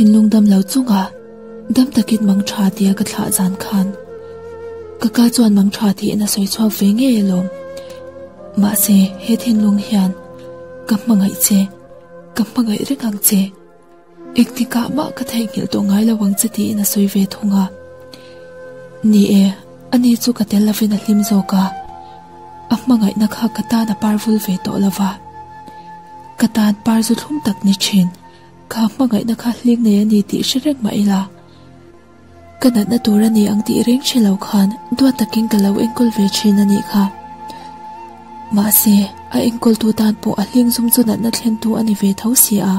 Thinlung dam lo chunga dam takin mang tha tia ka thlah zan khan ka ka chuan mang tha tiin a sawi chhuak ve ngei alawm. Mahse he thinlung hian ka hmangaih che, ka hmangaih reng ang che. Engtikah mah ka theihnghilh tawh ngai lo ang che tiin a sawi ve thung a. Ni e, ani chu ka tel lovin a hlim zawk a, a hmangaihna kha ka tan a par vul ve tawh lova. Ka tan par zu thlum tak ni thin, kha hmangaihna kha hling nei a ni tih hre reng mah ila. Ka natna tur a ni ang tih reng hre lo khan duat takin ka lo enkawl ve thin a nih kha. Mahse, a enkawltu tan pawh a hling zum chu natna thlentu a ni ve tho si a.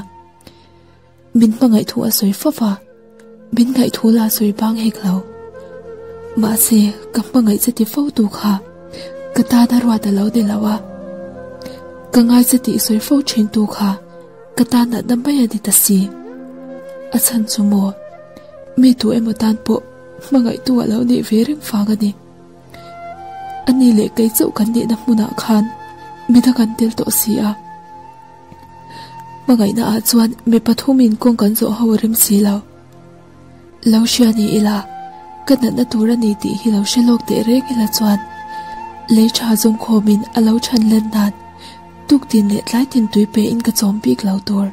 Min hmangaih thu a sawi fo va, min ngaih thu la sawi bang hek lo. Mahse, ka hmangaih che ti fo tu kha ka tan a ruat a lo ni lo a. Ka ngai che tih sawi fo thin tu kha ka tan natna mai a ni ta si. A chhan chu maw? Mi tu emaw tan pawh hmangaihtu a lo nih ve reng vang a ni. A ni leh kei chauh kan nihna hmunah khan midang an tel tawh si a. Hmangaihna ah chuan mi pathumin kawng kan zawh ho a rem si lo. Lo hria ni ila, ka natna tur a ni tih hi lo hre lawk teh reng ila chuan lei tha zawng khawmin a lo chhan len nan tuktin leh tlaitin tui pe in ka chawm bik lo tur.